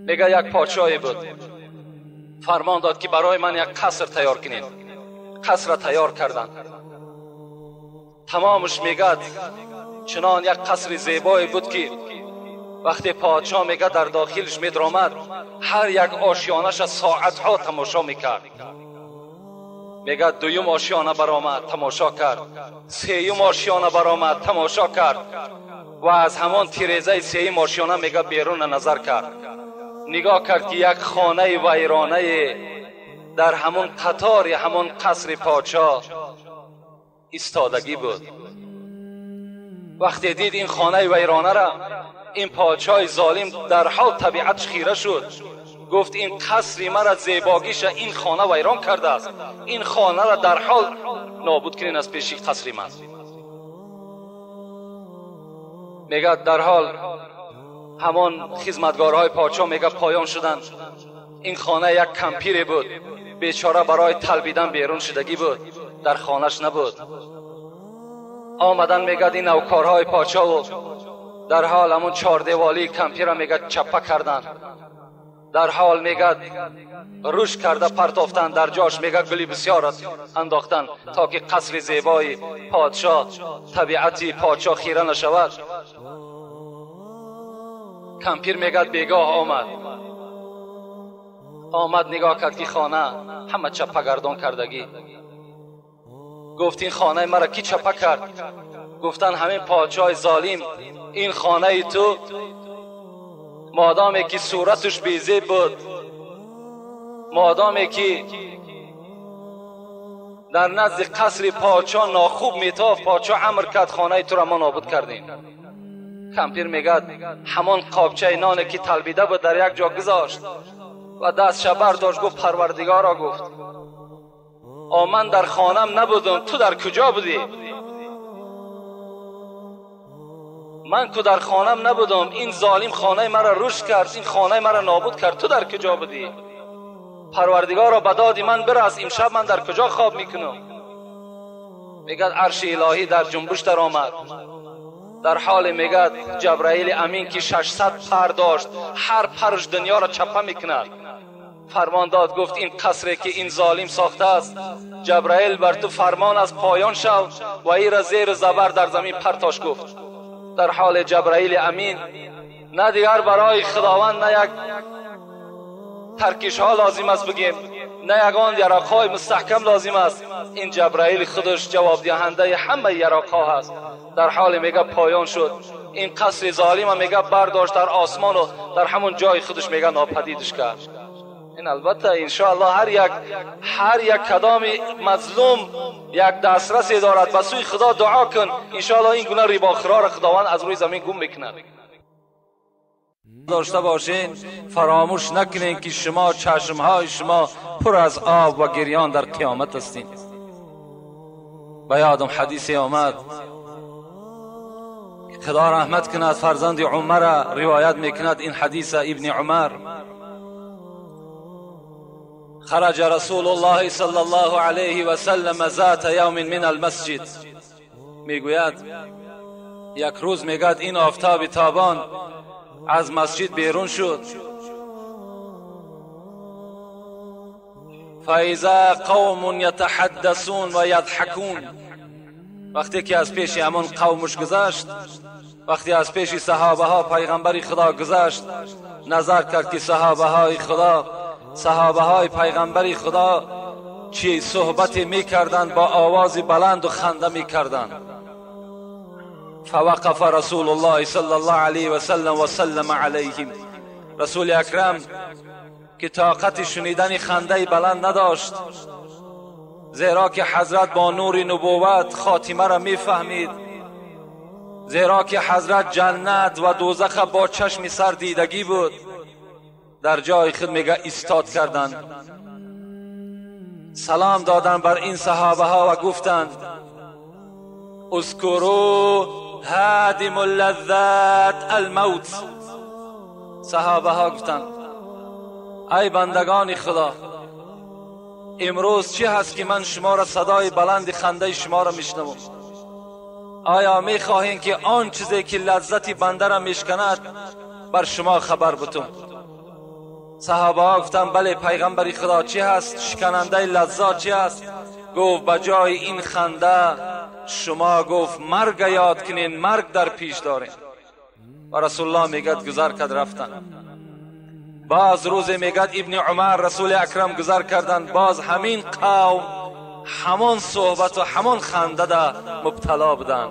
Мега як подшоҳе буд, фармон дод ки барои ман як қаср тайёр кунед. Қасра тайёр карданд. Тамомаш мегад чунон як қасри зебое буд ки вақте подшоҳ мега дар дохилаш медаромад, ҳар як ошёнаша соатҳо тамошо мекард. Мегад дуюм ошёна баромад, тамошо кард, сеюм ошёна баромад, тамошо кард ва аз ҳамон тирезаи сеюм ошёна мега беруна назар кард. Нигоҳ кард ки як хонаи вайронае дар ҳамон қатори ҳамон қасри подшоҳ истодагӣ буд. Вақте дид ин хонаи вайронара, ин подшоҳи золим дар ҳол табиатш хира шуд. Гуфт ин қасри мара зебогиша ин хона вайрон кардааст, ин хонара дар ҳол нобуд кунен аз пеши қасри ман. Мегӯяд дар ҳол ҳамон хизматгорҳои подшоҳ мега поён шуданд. Ин хона як кампире буд, бечора барои талбидан берун шудагӣ буд, дар хонаш набуд. Омадан мегӯяд ин навкорҳои подшоҳу дар ҳол ҳамон чордеволии кампира мегӯяд чаппа карданд. Дар ҳол мегӯяд рӯш карда партофтанд, дар ҷош мегӯяд гули бисёр андохтанд то ки қасри зебои подшоҳ, табиати подшоҳ хира нашавад. Кампир мегӯяд бегоҳ омад, омад нигоҳ кард ки хона ҳама чаппагардон кардагӣ. Гуфт ин хонаи мара кӣ чаппа кард? Гуфтанд ҳамин подшоҳи золим, ин хонаи ту модоме ки сураташ безеб буд, модоме ки дар назди қасри подшоҳ нохуб метофт, подшоҳ амр кард хонаи туро мо нобуд кардем. Кампир мегӯяд ҳамон қобчаи ноне ки талбида буд дар як ҷо гузошт ва дастша бардошт, гуфт парвардигоро, гуфт о ман дар хонам набудам, ту дар куҷо будӣ? Ман ку дар хонам набудам, ин золим хонаи маро рушд кард, ин хонаи маро нобуд кард, ту дар куҷо будӣ? Парвардигоро ба доди ман бирас, имшаб ман дар куҷо хоб мекунам? Мегӯяд арши илоҳӣ дар ҷунбуш даромад. Дар ҳоле мегӯяд ҷабраили амин ки 600 пар дошт, ҳар парш дунёро чаппа мекунад. Фармон дод, гуфт ин қасре ки ин золим сохтааст, ҷабраил бар ту фармон аст, поён шав ва ира зеру забар дар замин партош. Гуфт дар ҳоли ҷабраили амин на дигар барои худованд на як таркишҳо лозим аст бигем, на ягон яроқҳои мустаҳкам лозим аст. Ин ҷабраил худаш ҷавобдиҳандаи ҳамаи яроқҳо ҳаст. Дар ҳоле мега поён шуд, ин қасри золима мега бардошт дар осмону дар ҳамон ҷои худаш мега нопадидш кард. Ин албатта иншоаллоҳ ҳар як кадоми мазлум як дастрасе дорад, ба сӯи худо дуо кун, иншоаллоҳ ин гуна рибохӯроро худованд аз рӯи замин гум мекунад. Дошта бошед, фаромӯш накунед ки шумо чашмҳои шумо пур аз об ва гирён дар қиёмат ҳастед. Ба ёдам ҳадисе омад, худо раҳмат кунад фарзанди умара ривоят мекунад ин ҳадиса ибни умар. خرج رسول الله صلى الله عليه وسلم ذات يوم من المسجد. میگوید یک روز میگوید این آفتاب تابان از مسجد بیرون شد. فاذا قوم یتحدثون و یضحکون. وقتی که از پیش همان قومش گذشت، وقتی از پیش صحابه ها پیغمبر خدا گذشت، نظر کرد که صحابه های خدا، صحابه های پیغمبر خدا چی صحبت میکردند، با آواز بلند و خنده میکردند. فوقف رسول الله صلی الله علیه و سلم و سلم علیهم. رسول اکرم که طاقت شنیدن خنده بلند نداشت، زیرا که حضرت با نور نبوت خاتمه را میفهمید، زیرا که حضرت جنت و دوزخ با چشم سر دیدگی بود. در جای خود میگه ایستاد کردند، سلام دادن بر این صحابه ها و گفتند اذکروا هادم اللذات الموت. صحابه ها گفتند ای بندگان خدا، امروز چی هست که من شما را صدای بلند خنده شما را میشنوم؟ آیا میخواهین که آن چیزی که لذت بنده را میشکند بر شما خبر بتم؟ صحابه ها گفتند بله پیغمبر خدا، چی هست؟ شکننده لذات چی هست؟ گفت به جای این خنده شما گفت مرگ یاد کنین، مرگ در پیش دارین. و رسول الله میگد گذر کرد رفتن. باز روز میگد ابن عمر رسول اکرم گذر کردن، باز همین قوم همان صحبت و همان خنده ده مبتلا بودن.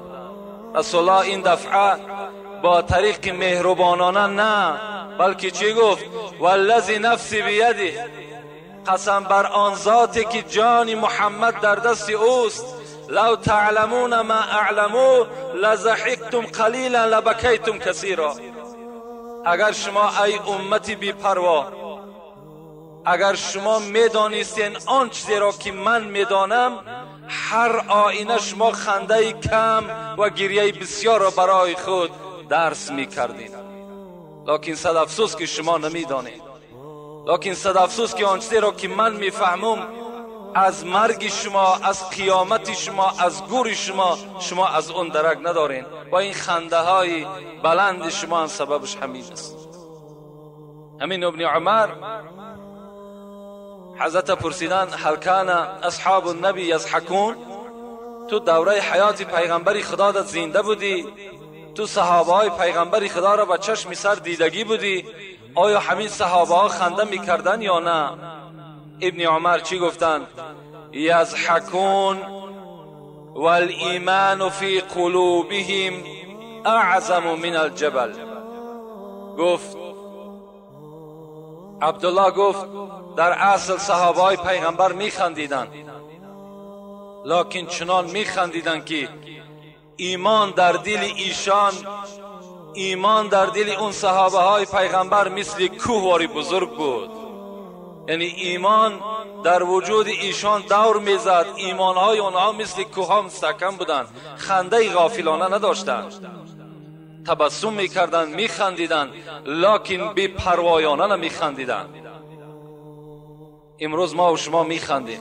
رسول الله این دفعه با طریق مهربانانه نه، بلکه چی گفت؟ والذی نفسی بیده، قسم بر آن ذاتی که جان محمد در دست اوست، لو تعلمون ما اعلمو لضحکتم قلیلا لبکیتم کثیرا. اگر شما ای امت بی پروا، اگر شما میدانستین آن چیزی را که من میدانم، هر آینه شما خنده کم و گریه بسیار را برای خود درس میکردین. لکن صد افسوس که شما نمیدانید، لکن صد افسوس که آن چیزی را که من میفهمم از مرگ شما، از قیامت شما، از گور شما، شما از اون درک ندارین و این خنده های بلند شما سببش همین است. همین ابن عمر حضرت پرسیدن هل کان اصحاب النبی یضحکون، تو دوره حیات پیغمبر خدا در زنده بودی، تو صحابه های پیغمبر خدا را با چشم سر دیدگی بودی، آیا همین صحابه ها خنده میکردن یا نه؟ ابن عمر چی گفتند؟ یضحکون والایمان فی قلوبهم اعظم من الجبل. گفت عبدالله، گفت در اصل صحابه های پیغمبر میخندیدند، لکن چنان میخندیدند که ایمان در دل ایشان، ایمان در دل اون صحابه های پیغمبر مثل کوه بزرگ بود. یعنی ایمان در وجود ایشان دور میزد، ایمان های آنها مثل کوه ها مستحکم بودند، خنده غافلانه نداشتند، تبسم میکردند، میخندیدند، لکن بی پروایانه نمیخندیدند. امروز ما و شما میخندیم،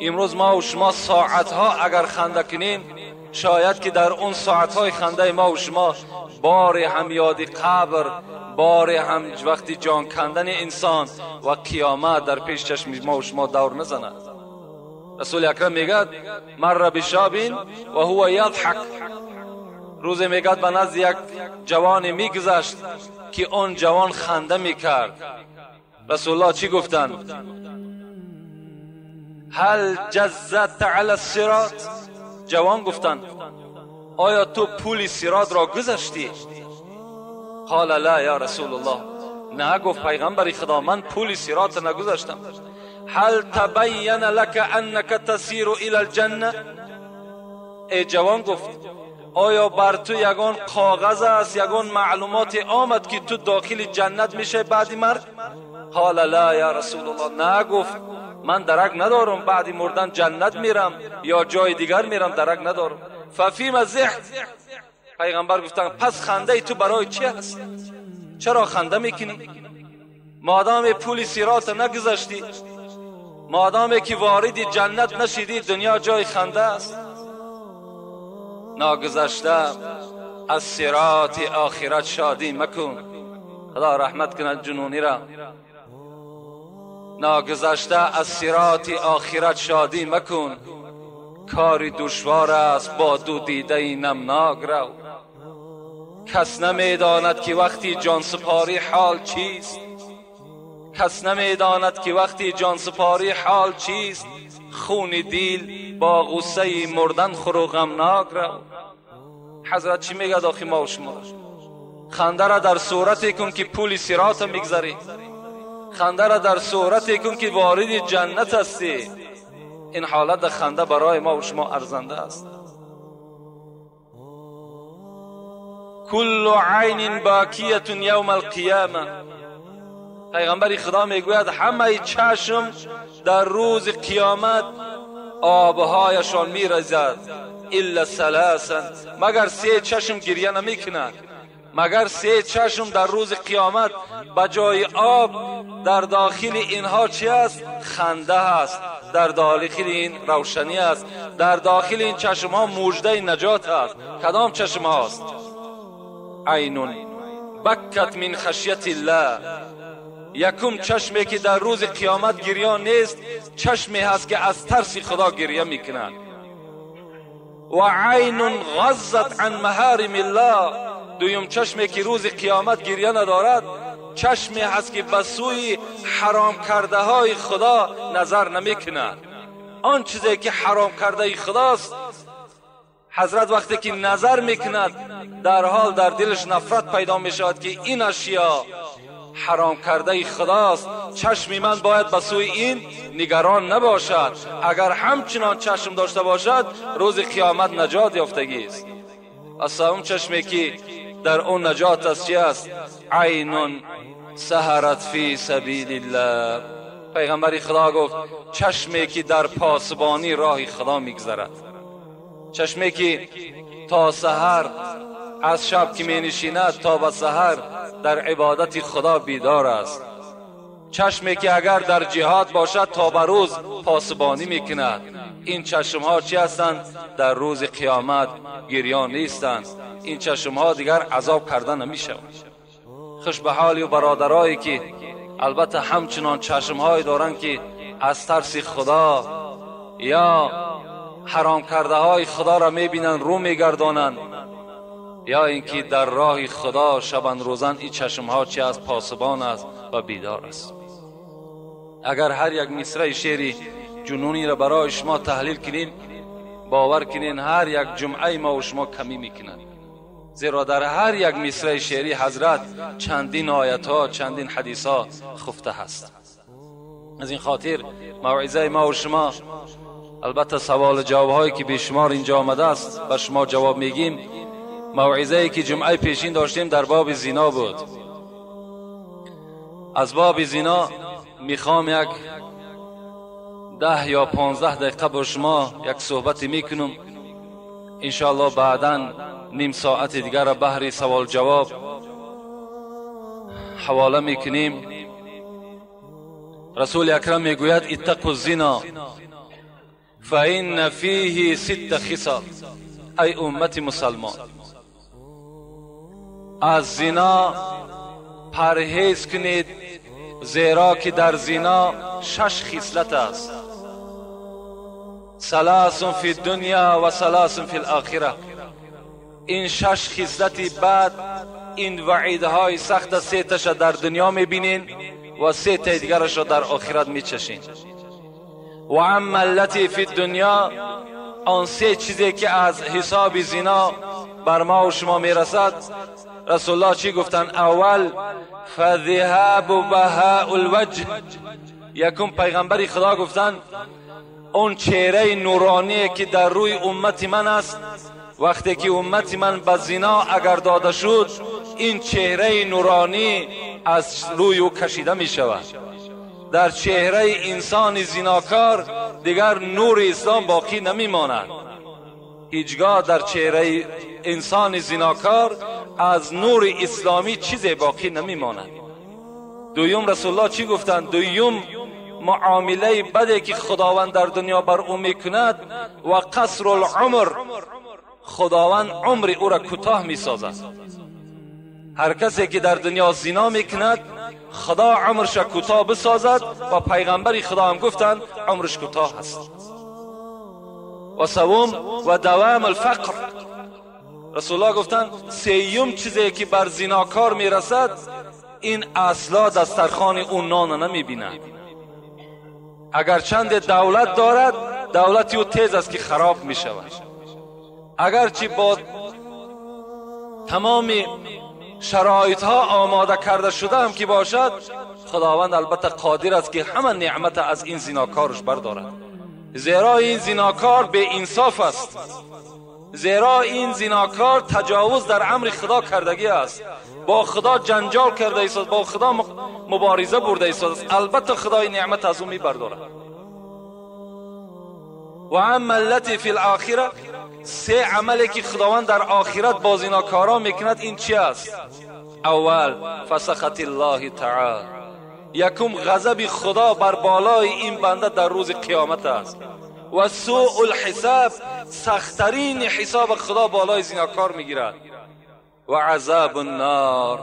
امروز ما و شما ساعتها اگر خنده کنیم، شاید که در اون ساعتهای خنده ما و شما بار هم یاد قبر، بار هم وقتی جان کندن انسان و قیامت در پیش چشم ما و شما دور نزند. رسول اکرم میگد مر بشاب و هو یضحک، روز میگد به نزد یک جوان میگذشت که اون جوان خنده میکرد. رسول الله چی گفتند؟ هل جزت علی الصراط؟ جوان گفتند آیا تو پول صراط را گذشتی؟ قال لا یا رسول الله، نه گفت پیغمبر خدا من پول صراط نگذشتم. هل تبین لك انك تسیر الى الجنه؟ ای جوان گفت آیا بر تو یگان کاغذ است، یگان معلومات آمد که تو داخل جنت میشه بعد مرگ؟ قال لا یا رسول الله، نه گفت من درک ندارم بعد مردن جنت میرم یا جای دیگر میرم، درک ندارم. ففیم ضحک؟ پیغمبر گفتن پس خنده تو برای چی هست؟ چرا خنده میکنی؟ مادام پول صراط نگذشتی، مادام که وارد جنت نشیدی، دنیا جای خنده است. ناگذشته از صراط آخرت شادی مکن، خدا رحمت کند جنونی را. ناگذشته از صراط آخرت شادی مکن، کاری دشوار است با دو دیده نمناک رو. کس نمیداند که وقتی جان سپاری حال چیست، کس نمیداند که وقتی جان سپاری حال چیست. خون دیل با غصه مردن خور و غمناک رو. حضرت چی میگه آخی ما و شما؟ خنده را در صورتی کن که پول صراط میگذری، خنده را در صورتی کن که وارد جنت هستی. این حالت خنده برای ما و شما ارزنده است. کل عین باکیه یوم القیامه، پیغمبر خدا میگوید همه چشم در روز قیامت آبهایشان میرزد الا ثلاثا، مگر سه چشم گریه نمیکند. مگر سه چشم در روز قیامت به جای آب در داخل اینها چی است؟ خنده است، در داخل این روشنی است، در داخل این چشم ها مژده نجات است. کدام چشم هاست؟ عین بکت من خشیت الله. یکم چشمی که در روز قیامت گریان نیست، چشمی هست که از ترس خدا گریه میکند. و عین غضت عن محارم الله. دویم چشمی که روز قیامت گریه ندارد، چشمی هست که به سوی حرام کرده های خدا نظر نمیکند. آن چیزی که حرام کرده خداست، حضرت وقتی که نظر میکند در حال در دلش نفرت پیدا میشود که این اشیا حرام کرده خداست، چشم من باید به سوی این نگران نباشد. اگر همچنان چشم داشته باشد روز قیامت نجات یافتگی است. و سوم چشمی که در اون نجات است چی است؟ عین سهرت فی سبیل الله. پیغمبر خدا گفت چشمی که در پاسبانی راه خدا میگذرد، چشمی که تا سحر از شب که می نشیند تا به سحر در عبادت خدا بیدار است، چشمی که اگر در جهاد باشد تا به روز پاسبانی میکند. این چشم ها چی هستند؟ در روز قیامت گریان نیستند. این چشم ها دیگر عذاب کرده نمی شوند. خوش به حالی و برادرایی که البته همچنان چشم های دارند که از ترس خدا یا حرام کرده های خدا را میبینند رو میگردانند، یا اینکه در راه خدا شبان روزان این چشم ها چی است؟ پاسبان است و بیدار است. اگر هر یک مصرع شعری جنونی را برای شما تحلیل کنیم، باور کنین هر یک جمعه ما و شما کمی میکنند، زیرا در هر یک مصرع شعری حضرت چندین آیت ها، چندین حدیث ها خفته هست. از این خاطر موعظه ما و شما، البته سوال جواب هایی که بیشمار اینجا آمده است به شما جواب میگیم. موعظه ای که جمعه پیشین داشتیم در باب زنا بود. از باب زنا میخوام یک 10 یا 15 دقیقه با شما یک صحبت میکنم. انشاءالله بعدا نیم ساعت دیگر را بهر سوال جواب حواله میکنیم. رسول اکرم میگوید اتقوا الزنا فإن فیه 6 خصال. ای امت مسلمان، از زنا پرهیز کنید، زیرا که در زنا 6 خصلت است. 3 فی الدنیا و 3 فی الاخره. این 6 خصلت بد، این وعیدهای سخت، 3 تاش در دنیا میبینین و 3 تا دیگرش را در آخرت میچشین. و اما التي فی الدنیا، آن 3 چیزی که از حساب زنا بر ما و شما میرسد، رسول الله چی گفتن؟ اول فذهاب بهاء الوجه. یکم پیغمبر خدا گفتن اون چهره نورانی که در روی امت من است، وقتی که امت من به زنا اگر داده شد، این چهره نورانی از روی او کشیده می شود. در چهره انسان زناکار دیگر نور اسلام باقی نمی ماند. هیچگاه در چهره انسان زناکار از نور اسلامی چیزی باقی نمی ماند. دویم رسول الله چی گفتند؟ دویم معامله بدی که خداوند در دنیا بر او میکند و قصر العمر، خداوند عمر او را کوتاه میسازد. هر کسی که در دنیا زنا میکند خدا عمرش را کوتاه بسازد و پیغمبر خدا هم گفتند عمرش کوتاه است. و سوم و دوام الفقر. رسول الله گفتند سیوم چیزی که بر زناکار میرسد، این اصلا دسترخوان او نان نمیبیند. اگر چند دولت دارد، دولت او تیز است که خراب میشود. اگرچه با تمام شرایط ها آماده کرده شده هم که باشد، خداوند البته قادر است که همه نعمت از این زناکارش بردارد. زیرا این زناکار به انصاف است، زیرا این زناکار تجاوز در امر خدا کردگی است، با خدا جنجال کرده است، با خدا مبارزه برده است. البته خدای نعمت از او میبردارد. و اما التي فی الاخره، سه عملی که خداوند در آخرت با زیناکارا میکند این چی است؟ اول فسخط الله تعالی، یکم غضب خدا بر بالای این بنده در روز قیامت است و سوء الحساب، سختترین حساب خدا بالای زیناکار میگیرد و عذاب النار.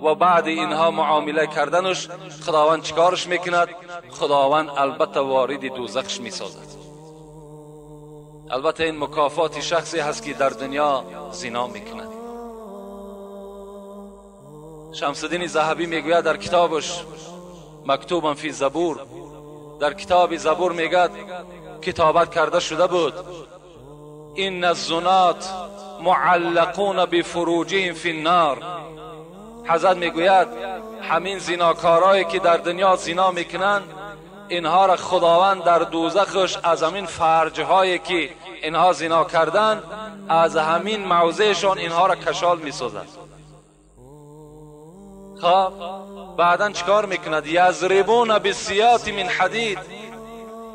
و بعد اینها معامله کردنش خداوند چیکارش میکند؟ خداوند البته وارد دوزخش میسازد. البته این مکافات شخصی هست که در دنیا زنا میکند. شمس الدین ذهبی میگوید در کتابش مکتوبا فی زبور، در کتاب زبور میگد کتابت کرده شده بود ان الزنات معلقون بفروجهم فی النار. حضرت میگوید همین زیناکارایی که در دنیا زینا میکنند اینها را خداوند در دوزخش از همین فرجهایی که اینها زینا کردند از همین موضعشان اینها را کشال میسازد. خب بعدا چیکار میکند؟ یضربون بالسیاط من حدید،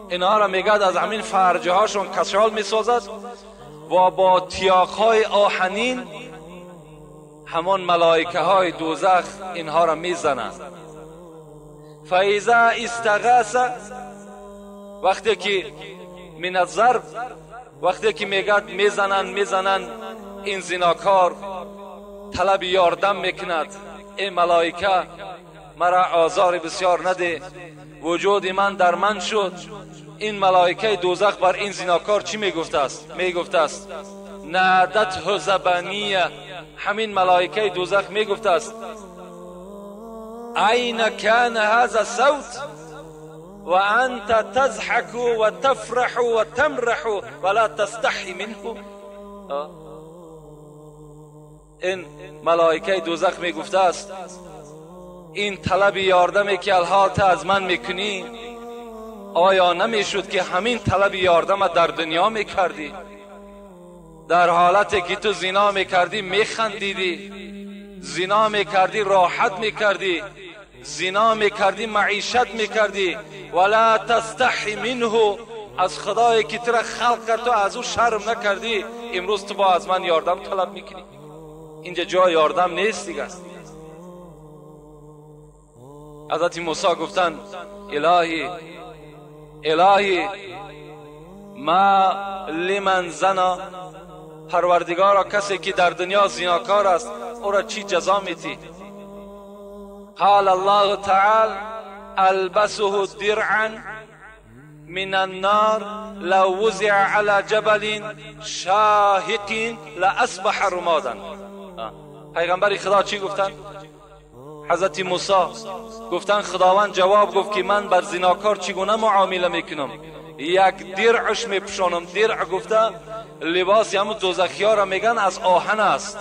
اینها را میگد از همین فرجهاشون کشال میسازد و با تیاقهای آهنین همان ملائکه های دوزخ اینها را میزنند. فاذا استغاث، وقتی که من الضرب، وقتی که میگد میزنن این زیناکار طلب یاردم میکند، ای ملائکه مرا آزار بسیار نده، وجود من در من شد. این ملائکه دوزخ بر این زیناکار چی میگفته است؟ میگفته است نادته زبانیه. همین ملائکه دوزخ میگفته است اين كان هذا الصوت وانت تضحك وتفرح وتمرح ولا تستحي منه. این ملائکه دوزخ میگفته است این طلب یاردمی که الحال از من میکنی آیا نمیشد که همین طلب یاردم در دنیا میکردی؟ در حالتی که تو زنا میکردی میخندیدی، زنا میکردی راحت میکردی، زنا میکردی معیشت میکردی، ولا تستحی منه، از خدایی که تو را خلق کرد تو از او شرم نکردی، امروز تو با از من یاردم طلب میکنی. اینجا جای یاردم نیست دیگه. حضرت موسی گفتن الهی الهی ما لمن زنا، پروردگارا کسی که در دنیا زیناکار است او را چی جزا میتی؟ قال الله تعالی البسه درعا من النار لو وزع على جبل شاهق لاصبح رمادا. پیغمبر خدا چی گفتن؟ حضرت موسی گفتن خداوند جواب گفت که من بر زیناکار چگونه معامله میکنم؟ یک درعش میپوشانم. درع گفته لباس همون دوزخی ها را میگن از آهن است،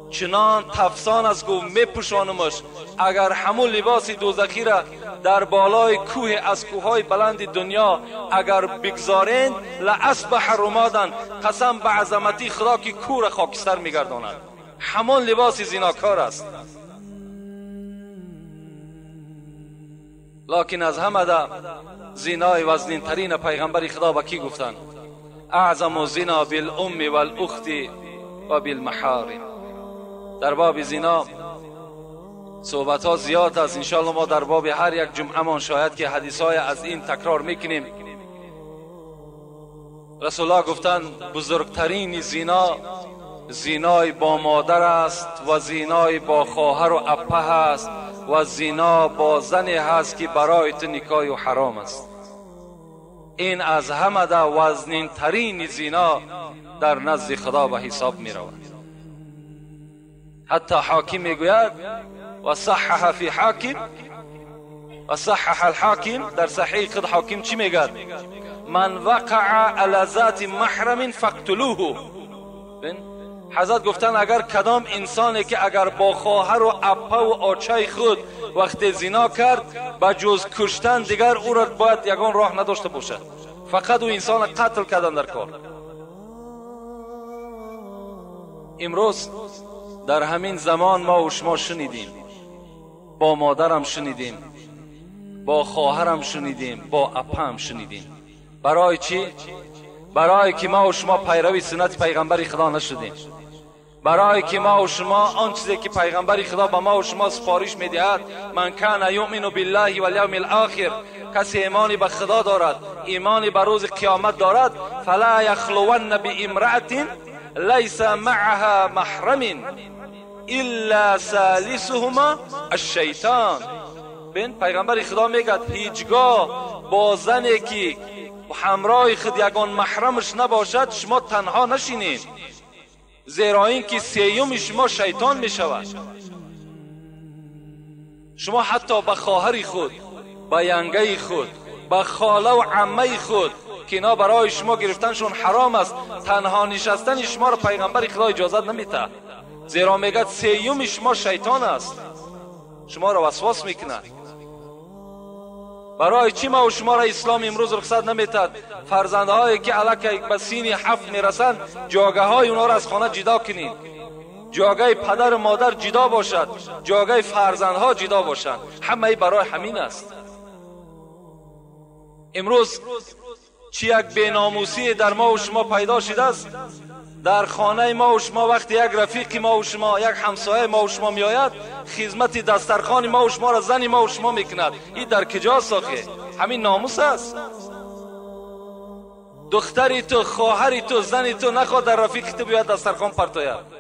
چنان تفسان است گفت میپوشانمش، اگر همون لباس دوزخی را در بالای کوه از کوههای بلند دنیا اگر بگذارند لاصبح رمادا، قسم به عظمتی خدا که کوه را خاکستر میگرداند. همان لباس زیناکار است. لکن از همه ده زینای وزنین ترین پیغمبر خدا به کی گفتند؟ اعظم زنا بالام والاخت و بالمحارم. در باب زنا صحبت ها زیاد است، انشاءالله ما در باب هر یک جمعه مان شاید که حدیث های از این تکرار میکنیم. رسول الله گفتند بزرگترین زنا زینای با مادر است و زینای با خواهر و اپه است و زینا با زنی هست که برای تو نکاح و حرام است. این از همه ده وزنین ترین زینا در نزد خدا به حساب می رود. حتی حاکم میگوید و صحح فی حاکم و صحح الحاکم، در صحیح خود حاکم چی میگد؟ من وقع علی ذات محرم فاقتلوه. حضرت گفتن اگر کدام انسانی که اگر با خواهر و اپه و آچای خود وقت زنا کرد به جز کشتن دیگر او را باید یگان راه نداشته باشد، فقط او انسان قتل کردن در کار. امروز در همین زمان ما و شما شنیدیم، با مادرم شنیدیم، با خواهرم شنیدیم، با اپه هم شنیدیم. برای چی؟ برای که ما و شما پیروی سنت پیغمبر خدا نشدیم، برای که ما و شما آن چیزی که پیغمبر خدا به ما و شما سفارش میدهد، من کان یؤمن بالله والیوم الاخر، کسی ایمانی به خدا دارد، ایمانی به روز قیامت دارد، فلا یخلون بامرأة لیس معها محرم الا ثالثهما الشیطان. بین پیغمبر خدا میگه هیچگاه با زنی که همراه خود یگان محرمش نباشد شما تنها نشینید، زیرا اینکه سیوم شما شیطان می شود. شما حتی به خواهر خود، به ینگه خود، به خاله و عمه خود که اینا برای شما گرفتنشون حرام است، تنها نشستن شما را پیغمبر خدا اجازت نمیده، زیرا میگه سیوم شما شیطان است، شما را وسواس میکند. برای چی ما و شما را اسلام امروز رخصت نمیتد فرزندهایی که الکی به سین 7 میرسند جاگه های اونها را از خانه جدا کنید، جاگه پدر و مادر جدا باشد، جاگه فرزندها جدا باشند. همه برای همین است. امروز چی یک بیناموسی در ما و شما پیدا شده است. در خانه ما و شما وقتی یک رفیق ما و شما، یک همسایه ما و شما میآید، خدمت دسترخوان ما و شما را زن ما و شما میکند. این در کجاست آخه؟ همین ناموس است. دختری تو، خواهری تو، زنی تو نخواد در رفیق تو بیاید دسترخوان پرتاید.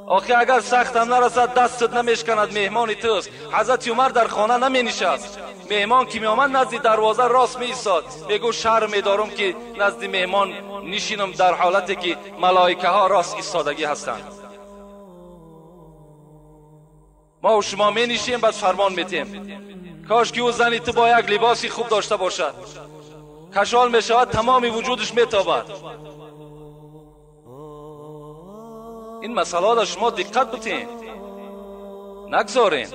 آخه اگر سخت هم نرسد دستت نمیشکند، مهمان توست. حضرت عمر در خانه نمی نشست، مهمان که می آمد نزد دروازه راست می ایستاد، میگو شرم میدارم که نزد مهمان نشینم در حالتی که ملائکه ها راست ایستادگی هستند. ما و شما می نشیم بعد فرمان میتیم. کاش که او زنی تو با یک لباسی خوب داشته باشد، کشال می شود، تمام وجودش میتابد. این مسئله را شما دقت بتین، نگذارین.